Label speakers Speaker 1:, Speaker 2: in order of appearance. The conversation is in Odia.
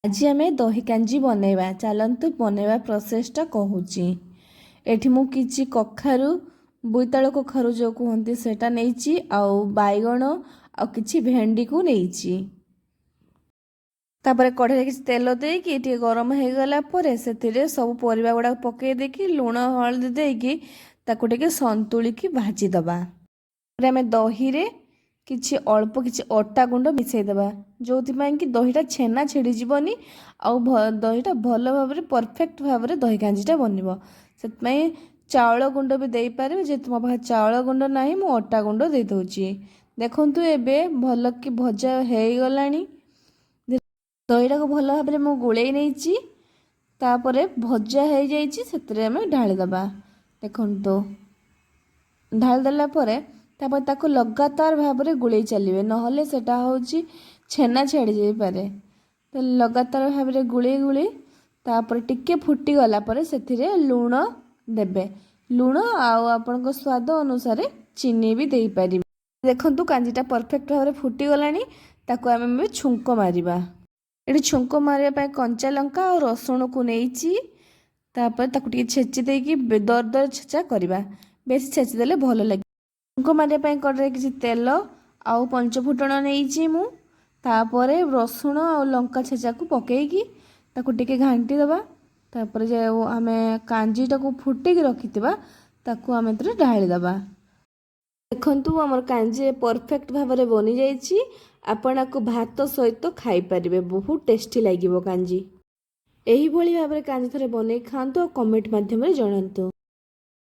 Speaker 1: ଆଜି ଆମେ ଦହି କାଞ୍ଜି ବନେଇବା। ଚାଲନ୍ତୁ, ବନେଇବା ପ୍ରୋସେସଟା କହୁଛି। ଏଠି ମୁଁ କିଛି କଖାରୁ, ବୋଇତାଳୁ କଖାରୁ ଯେଉଁ କୁହନ୍ତି, ସେଇଟା ନେଇଛି ଆଉ ବାଇଗଣ ଆଉ କିଛି ଭେଣ୍ଡିକୁ ନେଇଛି। ତାପରେ କଢ଼େଇରେ କିଛି ତେଲ ଦେଇକି ଟିକେ ଗରମ ହେଇଗଲା ପରେ ସେଥିରେ ସବୁ ପରିବା ଗୁଡ଼ାକ ପକାଇ ଦେଇକି, ଲୁଣ ହଳଦୀ ଦେଇକି ତାକୁ ଟିକେ ସନ୍ତୁଳିକି ଭାଜିଦେବା। ତାପରେ ଆମେ ଦହିରେ କିଛି ଅଳ୍ପ କିଛି ଅଟା ଗୁଣ୍ଡ ମିଶାଇ ଦେବା, ଯେଉଁଥିପାଇଁ କି ଦହିଟା ଛେନା ଛିଡ଼ିଯିବନି ଆଉ ଦହିଟା ଭଲ ଭାବରେ, ପରଫେକ୍ଟ ଭାବରେ ଦହି କାଞ୍ଜିଟା ବନିବ। ସେଥିପାଇଁ ଚାଉଳ ଗୁଣ୍ଡ ବି ଦେଇପାରିବେ। ଯେହେତୁ ମୋ ପାଖରେ ଚାଉଳ ଗୁଣ୍ଡ ନାହିଁ, ମୁଁ ଅଟା ଗୁଣ୍ଡ ଦେଇଦେଉଛି। ଦେଖନ୍ତୁ, ଏବେ ଭଲ କି ଭଜା ହେଇଗଲାଣି। ଦହିଟାକୁ ଭଲ ଭାବରେ ମୁଁ ଗୋଳେଇ ନେଇଛି। ତାପରେ ଭଜା ହେଇଯାଇଛି, ସେଥିରେ ଆମେ ଢାଳିଦେବା। ଦେଖନ୍ତୁ, ଢାଳିଦେଲା ପରେ ତାପରେ ତାକୁ ଲଗାତାର ଭାବରେ ଗୋଳେଇ ଚାଲିବେ, ନହେଲେ ସେଟା ହେଉଛି ଛେନା ଛାଡ଼ି ଯାଇପାରେ। ତ ଲଗାତାର ଭାବରେ ଗୋଳେଇ ଗୋଳେଇ ତାପରେ ଟିକେ ଫୁଟିଗଲା ପରେ ସେଥିରେ ଲୁଣ ଦେବେ। ଲୁଣ ଆଉ ଆପଣଙ୍କ ସ୍ୱାଦ ଅନୁସାରେ ଚିନି ବି ଦେଇପାରିବେ। ଦେଖନ୍ତୁ, କାଞ୍ଜିଟା ପରଫେକ୍ଟ ଭାବରେ ଫୁଟିଗଲାଣି। ତାକୁ ଆମେ ଏବେ ଛୁଙ୍କ ମାରିବା। ଏଠି ଛୁଙ୍କ ମାରିବା ପାଇଁ କଞ୍ଚା ଲଙ୍କା ଆଉ ରସୁଣକୁ ନେଇଛି। ତାପରେ ତାକୁ ଟିକେ ଛେଚି ଦେଇକି ଦର ଦର ଛେଚା କରିବା। ବେଶୀ ଛେଚି ଦେଲେ ଭଲ ଲାଗିବ। ଛୁଙ୍କ ମାରିବା ପାଇଁ କଡ଼େଇରେ କିଛି ତେଲ ଆଉ ପଞ୍ଚଫୁଟଣ ନେଇଛି ମୁଁ। ତାପରେ ରସୁଣ ଆଉ ଲଙ୍କା ଛେଚାକୁ ପକେଇକି ତାକୁ ଟିକେ ଘାଣ୍ଟି ଦେବା। ତାପରେ ଯେଉଁ ଆମେ କାଞ୍ଜିଟାକୁ ଫୁଟିକି ରଖିଥିବା, ତାକୁ ଆମେ ଏଥିରେ ଢାଳିଦେବା। ଦେଖନ୍ତୁ, ଆମର କାଞ୍ଜି ପରଫେକ୍ଟ ଭାବରେ ବନିଯାଇଛି। ଆପଣ ଆକୁ ଭାତ ସହିତ ଖାଇପାରିବେ, ବହୁତ ଟେଷ୍ଟି ଲାଗିବ କାଞ୍ଜି। ଏହିଭଳି ଭାବରେ କାଞ୍ଜି ଥରେ ବନେଇ ଖାଆନ୍ତୁ ଆଉ କମେଣ୍ଟ ମାଧ୍ୟମରେ ଜଣାନ୍ତୁ।